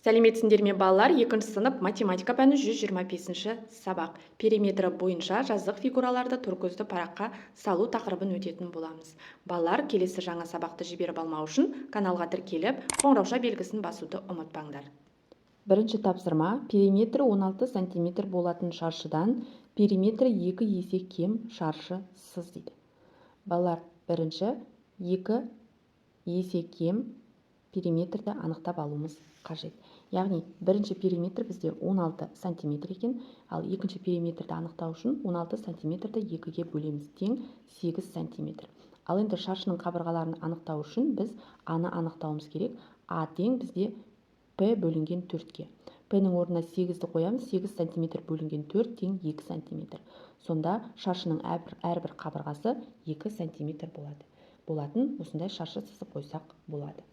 Сәлеметсіңдер ме, балалар! Екінші сынып, математика пәні, 125 сабақ. Периметрі бойынша жазық фигураларды торкөзді параққа салу тақырыбын өтетін боламыз. Балалар, келесі жаңа сабақты жіберіп алмау үшін каналға тіркеліп, қоңырауша белгісін басуды ұмытпаңдар. Бірінші тапсырма: периметрі 16 сантиметр болатын шаршыдан периметрі 2 есе кем шаршы сыз дейді. Балалар, бірінші 2 есе кем периметрді анықтап алуымыз қажет. Яғни бірінші периметр бізде 16 сантиметр екен, ал екінші периметрді анықтау үшін 16 сантиметрді екіге бөлеміз, тең 8 сантиметр. Ал енді шаршының қабырғаларын анықтау үшін біз аны анықтауымыз керек. А тең бізде п бөлінген 4-ке. П-ның орнына 8-ді қоямыз. 8 сантиметр бөлінген 4 тең 2 сантиметр. Сонда шаршының әрбір қабырғасы 2 сантиметр болады. Болатын осындай шаршы сызып қойсақ болады.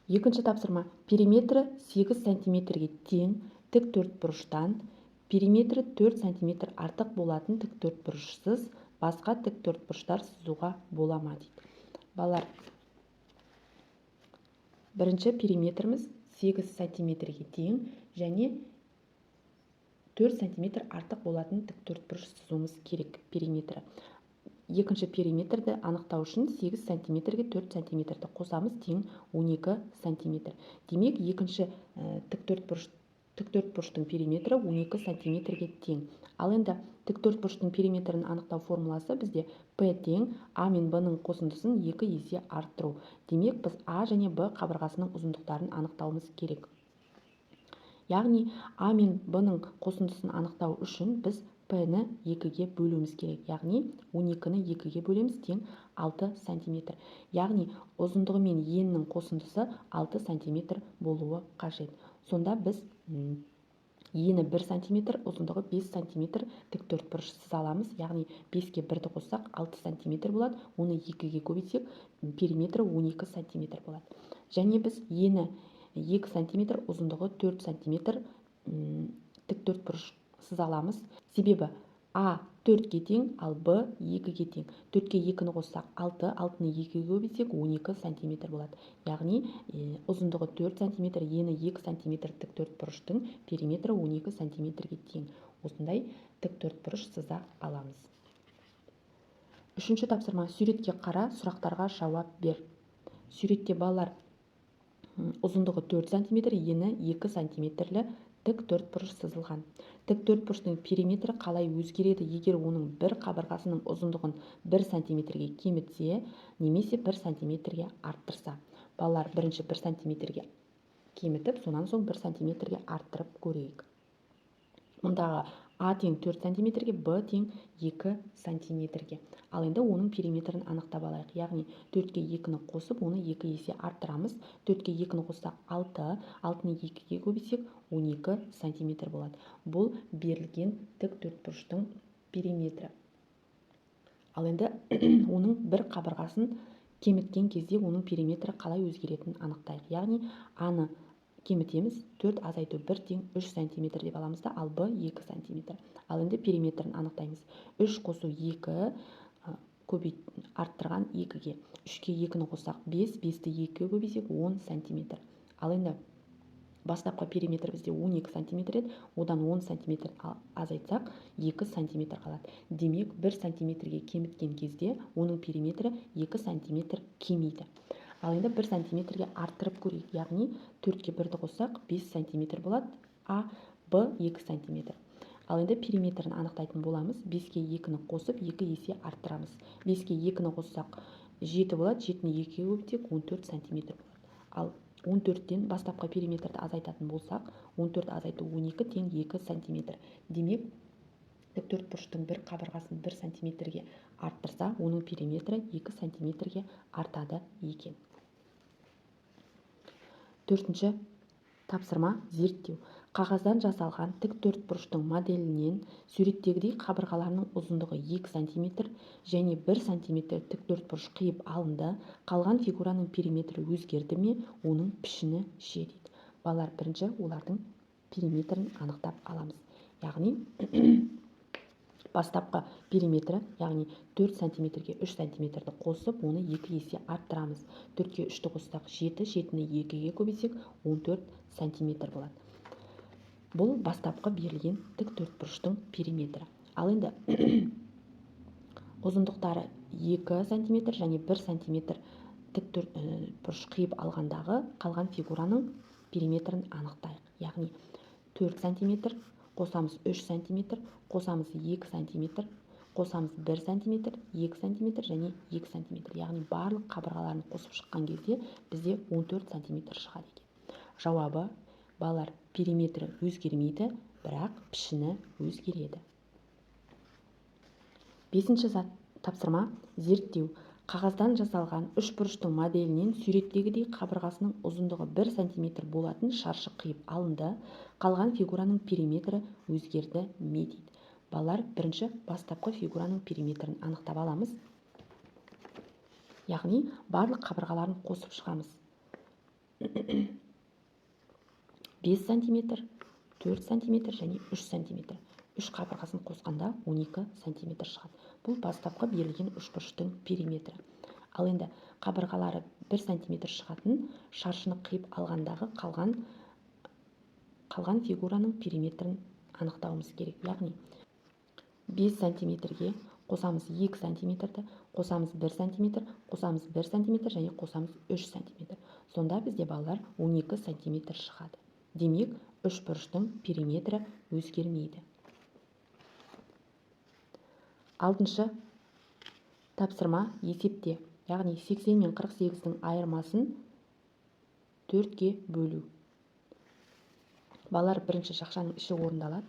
Екінші тапсырма: периметрі 8 сантиметрге тең тік төртбұрыштан периметрі 4 сантиметр артық болатын тік төртбұрышсыз басқа тік төртбұрыштар сызуға бола ма дейді. Балалар, бірінші периметріміз 8 сантиметрге тең және 4 сантиметр артық болатын тік төртбұрыш сызуымыз керек периметрі. Екінші периметрді анықтау үшін 8 сантиметрге 4 сантиметрді қосамыз, тең 12 сантиметр. Демек, екінші тік төртбұрыштың периметрі 12 сантиметрге тең. Ал енді тік төртбұрыштың периметрін анықтау формуласы бізде P тең А мен Б-ның қосындысын 2 есе арттыру. Демек, біз А және Б қабырғасының ұзындықтарын анықтауымыз керек. Яғни А мен Б-ның қосындысын анықтау үшін біз П-ні екіге бөлуіміз керек. Яғни 12-ні екіге бөлеміз, тең 6 сантиметр. Яғни ұзындығы мен енінің қосындысы 6 сантиметр болуы қажет. Сонда біз ені 1 сантиметр, ұзындығы 5 сантиметр тік төртбұрыш сыза аламыз. Яғни 5-ке 1-ді қоссақ, 6 сантиметр болады. Оны екіге көбейтсек, периметрі 12 сантиметр болады. Және біз ені 2 сантиметр, ұзындығы 4 сантиметр тік төртбұрыш сыза аламыз. Себебі А 4-ке тең, ал Б 2-ге тең. 4-ке 2-ні қоссақ, 6, 6-ны 2-ге көбейтсек, 12 сантиметр болады. Яғни ұзындығы 4 сантиметр, ені 2 сантиметр тік төртбұрыштың периметрі 12 сантиметрге тең. Осындай тік төртбұрыш сыза аламыз. Үшінші тапсырма: суретке қара, сұрақтарға жауап бер. Суретте, балалар, ұзындығы 4 сантиметр, ені 2 сантиметрлі тік төртбұрыш сызылған. Тік төртбұрыштың периметрі қалай өзгереді, егер оның бір қабырғасының ұзындығын 1 сантиметрге кемітсе немесе 1 сантиметрге арттырса? Балалар, бірінші 1 сантиметрге кемітіп, сонан соң 1 сантиметрге арттырып көрейік. Мұндағы А тең 4 сантиметрге, Б тең 2 сантиметрге. Ал енді оның периметрін анықтап алайық. Яғни 4-ке 2-ні қосып, оны 2 есе арттырамыз. 4-ке 2-ні қоссақ, 6, 6-ны 2-ге көбейтсек, 12 сантиметр болады. Бұл берілген тік төртбұрыштың периметрі. Ал енді оның бір қабырғасын кеміткен кезде оның периметрі қалай өзгеретінін анықтайық. Яғни аны кемітеміз: 4 азайту 1 тең 3 сантиметр деп аламыз да, ал Б 2 сантиметр. Ал енді периметрін анықтаймыз: 3 қосу 2 көбейт арттырған 2-ге. 3-ке 2-ні қоссақ, 5, 5-ті 2-ге көбейтсек, 10 сантиметр. Ал енді бастапқы периметр бізде 12 сантиметр еді, одан 10 сантиметр азайтсақ, 2 сантиметр қалады. Демек, 1 сантиметрге кеміткен кезде оның периметрі 2 сантиметр кемиді. Ал енді 1 сантиметрге арттырып көрейік. Яғни 4-ке 1-ді қоссақ, 5 сантиметр болады. А, Б 2 сантиметр. Ал енді периметрін анықтайтын боламыз. 5-ке 2-ні қосып, 2 есе арттырамыз. 5-ке 2-ні қоссақ, 7 болады, 7-ні 2-ге көбейтсек, 14 сантиметр болады. Ал 14-тен бастапқы периметрді азайтатын болсақ, 14 азайту 12 тең 2 сантиметр. Демек, тік төртбұрыштың бір қабырғасын 1 сантиметрге арттырса, оның периметрі 2 сантиметрге артады екен. Төртінші тапсырма: зерттеу. Қағаздан жасалған тік төртбұрыштың моделінен суреттегідей қабырғаларының ұзындығы 2 сантиметр және 1 сантиметр тік төртбұрыш қиып алынды. Қалған фигураның периметрі өзгерді ме, оның пішіні ше дейді. Балалар, бірінші олардың периметрін анықтап аламыз. Яғни Бастапқы периметрі, яғни 4 сантиметрге 3 сантиметрді қосып, оны 2 есе арттырамыз. 4-ке 3-ті қоссақ 7, 7-ні 2-ге көбейтсек 14 сантиметр болады. Бұл бастапқы берілген тік төртбұрыштың периметрі. Ал енді ұзындықтары 2 сантиметр және 1 сантиметр тік төртбұрыш қиып алғандағы қалған фигураның периметрін анықтайық. Яғни 4 сантиметр қосамыз 3 сантиметр, қосамыз 2 сантиметр, қосамыз 1 сантиметр, 2 сантиметр және 2 сантиметр. Яғни барлық қабырғаларын қосып шыққан кезде бізде 14 сантиметр шығады екен. Жауабы, балалар, периметрі өзгермейді, бірақ пішіні өзгереді. Бесінші тапсырма зерттеу. Қағаздан жасалған үшбұрыштың моделінен суреттегідей қабырғасының ұзындығы 1 сантиметр болатын шаршы қиып алынды. Қалған фигураның периметрі өзгерді ме дейді. Балалар, бірінші бастапқы фигураның периметрін анықтап аламыз. Яғни барлық қабырғаларын қосып шығамыз. 5 сантиметр, 4 сантиметр және 3 сантиметр. 3 қабырғасын қосқанда 12 сантиметр шығады. Бұл бастапқы берілген үшбұрыштың периметрі. Ал енді қабырғалары 1 сантиметр шығатын шаршыны қиып алғандағы қалған фигураның периметрін анықтауымыз керек. Яғни 5 сантиметрге қосамыз 2 сантиметрді, қосамыз 1 сантиметр, қосамыз 1 сантиметр және қосамыз 3 сантиметр. Сонда бізде, балалар, 12 сантиметр шығады. Демек, үшбұрыштың периметрі өзгермейді. Алтыншы тапсырма есепте. Яғни 80 мен 48-дің айырмасын 4-ке бөлу. Балалар, бірінші жақшаның іші орындалады.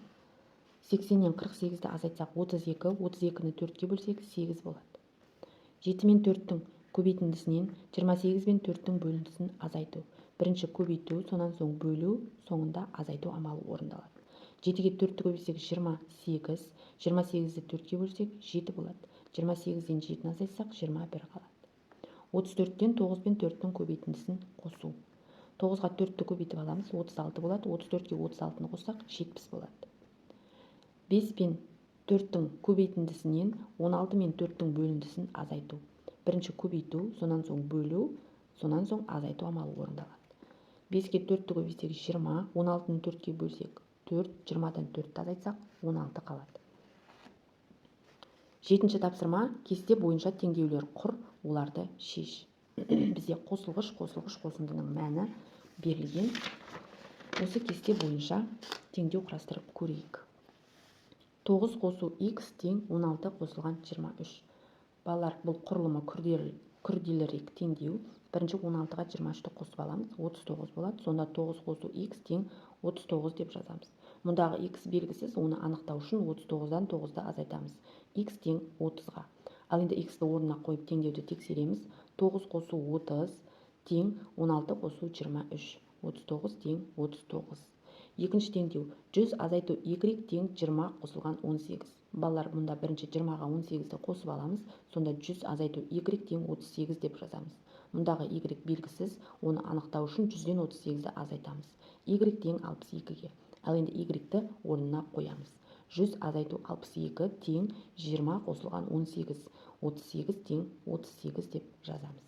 80-нен 48-ді азайтсақ 32, 32-ні 4-ке бөлсек 8 болады. 7 мен 4-тің көбейтіндісінен 28 мен 4-тің бөліндісін азайту. Бірінші көбейту, сонан соң бөлу, соңында азайту амалы орындалады. 7-ге 4-ті көбейтсек 28, 28-ді 4-ке бөлсек 7 болады. 28-ден 7-ні азайтсақ 21 қалады. 34-тен 9 пен 4-тің көбейтіндісін қосу. 9-ға 4-ті көбейтіп аламыз, 36 болады. 34-ке 36-ны қоссақ 70 болады. 5 пен 4-тің көбейтіндісінен 16 мен 4-тің бөліндісін азайту. Бірінші көбейту, сонан соң бөлу, сонан соң азайту амалы орындалады. 5-ке 4-ті көбейтсек 20, 16-ны 4-ке бөлсек 4, 20-дан 4-ті азайтсақ 16 қалады. Жетінші тапсырма кесте бойынша теңдеулер құр, оларды шеш. Бізде қосылғыш, қосылғыш, қосындының мәні берілген. Осы кесте бойынша теңдеу құрастырып көрейік. 9 қосу x тең 16 қосылған 23. Балалар, бұл құрылымы күрделірек теңдеу. Бірінші 16-ға 23-ті қосып аламыз, 39 болады. Сонда 9 қосу x тең 39 деп жазамыз. Мұндағы x белгісіз, оны анықтау үшін 39-дан 9-ды азайтамыз. X тең 30-ға. Ал енді x-ті орнына қойып теңдеуді тексереміз. 9 қосу 30 тең 16 қосу 23. 39 тең 39. Екінші теңдеу 100 азайту y тең 20 қосылған 18. Балалар, мұнда бірінші 20-ға 18-ді қосып аламыз. Сонда 100 азайту y тең 38 деп жазамыз. Мұндағы y белгісіз, оны анықтау үшін 100-ден 38-ді азайтамыз. Y тең 62-ге. Ал енді y-ті орнына қоямыз. 100 азайту 62 тең 20 қосылған 18. 38 тең 38 деп жазамыз.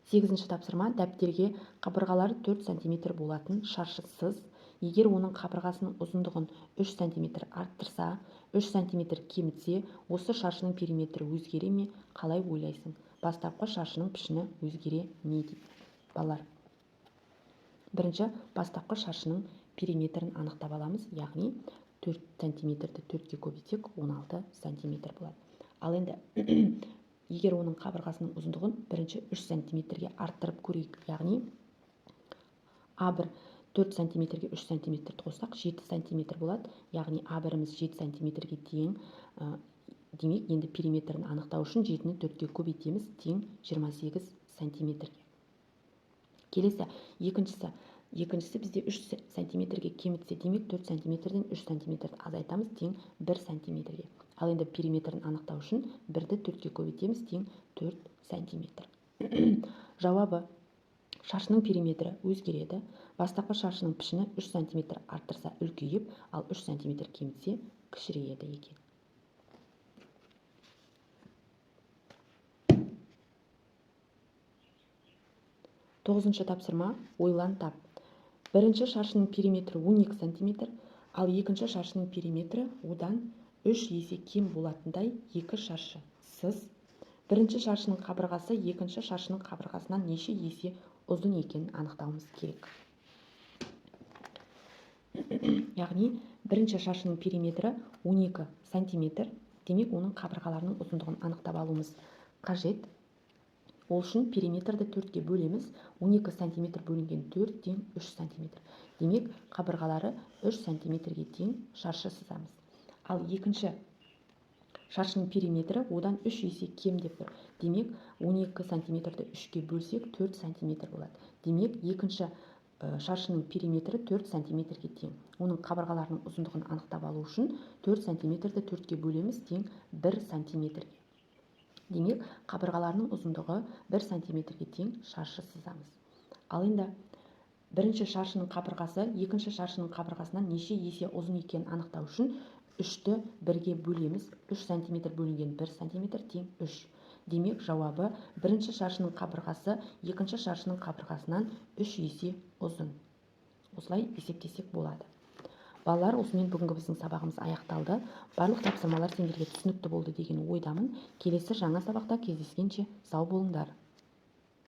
Сегізінші тапсырма дәптерге қабырғалары 4 сантиметр болатын шаршы сыз. Егер оның қабырғасының ұзындығын 3 сантиметр арттырса, 3 сантиметр кемітсе, осы шаршының периметрі өзгере ме, қалай ойлайсың? Бастапқы шаршының пішіні өзгере ме дейді. Балалар, бірінші бастапқы шаршының периметрін анықтап аламыз, яғни 4 сантиметрді 4-ке көбейтсек 16 сантиметр болады. Ал енді егер оның қабырғасының ұзындығын бірінші 3 сантиметрге арттырып көрейік, яғни А1 4 сантиметрге 3 сантиметрді қоссақ 7 сантиметр болады, яғни А1-іміз 7 сантиметрге тең. Демек, енді периметрін анықтау үшін 7-ні 4-ке көбейтеміз, тең 28 сантиметрге. Келесі екіншісі бізде 3 сантиметрге кемітсе, демек 4 сантиметрден 3 сантиметрді азайтамыз, тең 1 сантиметрге. Ал енді периметрін анықтау үшін 1-ді 4-ке көбейтеміз, тең 4 сантиметр. Жауабы: Шаршының периметрі өзгереді. Бастапқы шаршының пішіні 3 сантиметр арттырса үлкейіп, ал 3 сантиметр кемітсе кішірейеді екен. Тоғызыншы тапсырма. Ойлан тап. Бірінші шаршының периметрі 12 сантиметр, ал екінші шаршының периметрі одан 3 есе кем болатындай екі шаршы сыз. Бірінші шаршының қабырғасы екінші шаршының қабырғасынан неше есе ұзын екенін анықтауымыз керек. Яғни бірінші шаршының периметрі 12 сантиметр, демек оның қабырғаларының ұзындығын анықтап алуымыз қажет. Ол үшін периметрді 4-ке бөлеміз. 12 сантиметр бөлінген 4 тең 3 сантиметр. Демек, қабырғалары 3 сантиметрге тең шаршы сызамыз. Ал екінші шаршының периметрі одан 3 есе кем деп тұр. Демек, 12 сантиметрді 3-ке бөлсек 4 сантиметр болады. Демек, екінші шаршының периметрі 4 сантиметрге тең. Оның қабырғаларының ұзындығын анықтап алу үшін 4 сантиметрді 4-ке бөлеміз, тең 1 сантиметрге. Демек, қабырғаларының ұзындығы 1 сантиметрге тең шаршы сызамыз. Ал енді бірінші шаршының қабырғасы екінші шаршының қабырғасынан неше есе ұзын екенін анықтау үшін 3-ті 1-ге бөлеміз. 3 сантиметр бөлінген 1 сантиметр тең 3. Демек, жауабы бірінші шаршының қабырғасы екінші шаршының қабырғасынан 3 есе ұзын. Осылай есептесек болады. Балалар, осымен бүгінгі біздің сабағымыз аяқталды. Барлық тапсырмалар сендерге түсінікті болды деген ойдамын. Келесі жаңа сабақта кездескенше сау болыңдар.